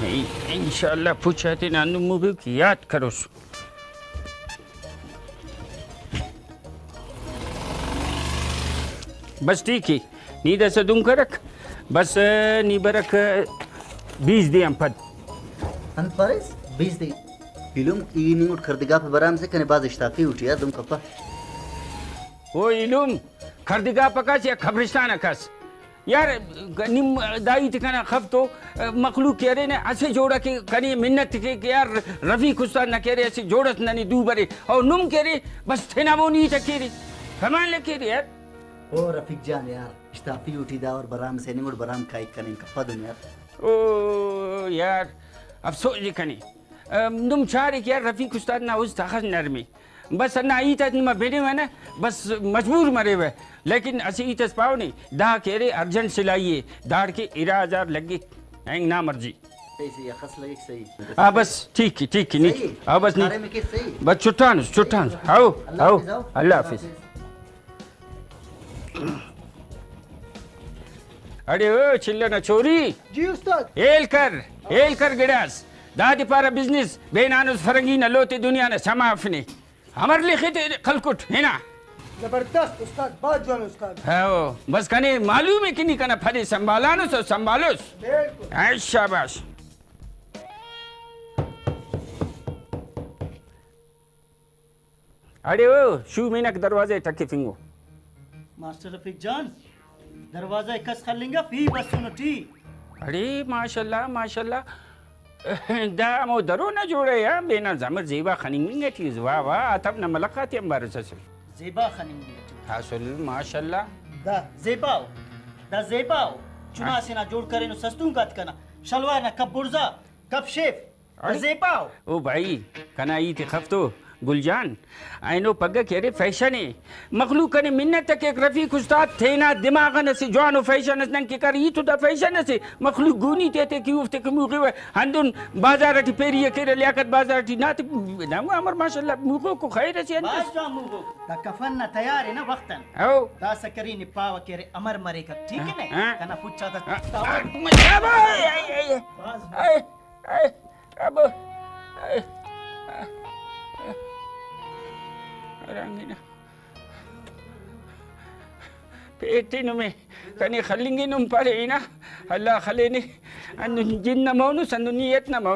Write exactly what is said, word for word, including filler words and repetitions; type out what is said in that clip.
انشاءاللہ پوچھ آ تینا ہندن مبیو کہ یات کروس۔ بس ٹھیک ء، نی داسہ دن کرک، بس نی برک بیس دے آن پد۔ انت پاریس؟ بیس دے؟ ایلم، ای نی اٹ کردگاپ برام سے کنے بھاز اشتافی اٹی آ دن کپہ۔ او ایلم، کردگاپ کس یا قبرستان کس؟ یار، نم دا ہیت کنا خف تو، مخلوق کہ ارے نا اسہ جوڑ کہ کنے منت کے کہ یار رفیق استاد نا کہ ارے اسہ جوڑ اس ننے دو برے، او نم کہ ارے بس تینا مون ہیت کیرے، کمال کیرے یار۔ او رفیق جان یار، اشتافی اٹی دا اور برام سے نمڑ برام کائک کننگ کپہ دن یار۔ او یار، افسوس ای کنے۔ نم چارے کہ یار رفیق استاد نا است اخس نرمے۔ بس ہندا ہیت آ نما بنوہ نہ، بس مجبور مریوہ۔ لیکن اسہ ہیت اس پاو نے، دا کہ ارے ارجنٹ سلائی ء، داڑکے ارا ہزار لگک، اینگ نا مرضی۔ صحیح، صحیح، اخس لگک، صحیح۔ ہاں، بس ٹھیک ء، ٹھیک ء، نی۔ صحیح۔ ہاں، بس نی۔ کاریم کیک، صحیح۔ بس چھٹانس، چھٹانس۔ ہاؤ، اللہ ہاؤ۔ حافظ، ہاؤ۔ اللہ حافظ۔ اڑے او چلہ نا چوری۔ جی استاد۔ ہیل کر، ہیل کر گڑاس۔ دادے پارہ بزنس، بینانس فرنگی نا لوتے دنیا نا سما افنے۔ امر لختے خلکٹ ہنا۔ زبردست استاد، بھاز جوان استاد۔ ہاؤ، بس کنے معلوم ء کہ نی کنا پدے سنبھالانس و سنبھالوس۔ بالکل۔ اے شاباش۔ اڑے او، شومینک دروازہ ء ٹکفنگو۔ ماسٹر رفیق جان، دروازہ ء کس خلنگ اف، ای بسنٹ ای۔ اڑے ماشاءاللہ، ماشاءاللہ۔ دا ہمو درو نا جوڑہ ء، بینانس امر زیبا خننگ ٹی اس۔ واہ واہ، آتم نا ملخ آتے آنبار اس اسل۔ زیبا خننگ ٹی۔ اسل ماشاءاللہ۔ دا زیبا ء، دا زیبا ء۔ چنا ہاں۔ سے نا جوڑ کرینو سستونک آتکنا۔ شلوار نا کپ بڑزا، کپ شیف۔ اڑے؟ زیبا ء۔ او بھائی، کنا ہیت ء خف تو گل جان، اینو پگہ کہ ارے فیشن ء، مخلوق کنے منت ء کیک رفیق استاد، تینا دماغ آن اسہ جوانو فیشن اس نن کہ کر، ای تو دا فیشن اسے، مخلوق گونی تیتے کہ اوفتے کہ موخیوہ، ہندن بازار ٹی پیری ء کیرہ، لیاقت بازار ٹی ناتے، دامو امر ماشاءاللہ موخوکو خیر اسے انت اس۔ بھاز جوان موخوکو۔ دا کفن نا تیار ء نا وخت آن۔ او۔ داسہ کرین پاوہ کہ ارے امر مریکک، ٹھیک ء نا؟ ہاں۔ کنا پچ آتا ہاں۔ تاوہ۔ اے، اے، اے، اے۔ بھاز جوان۔ اے۔ اے، ابو، اے، ہرانگی نا پیٹ ء نمے کنے خلنگے نم پارے ہنا، اللہ خلینے، ہندن جن نا مونس، ہندن نیت نا مونس۔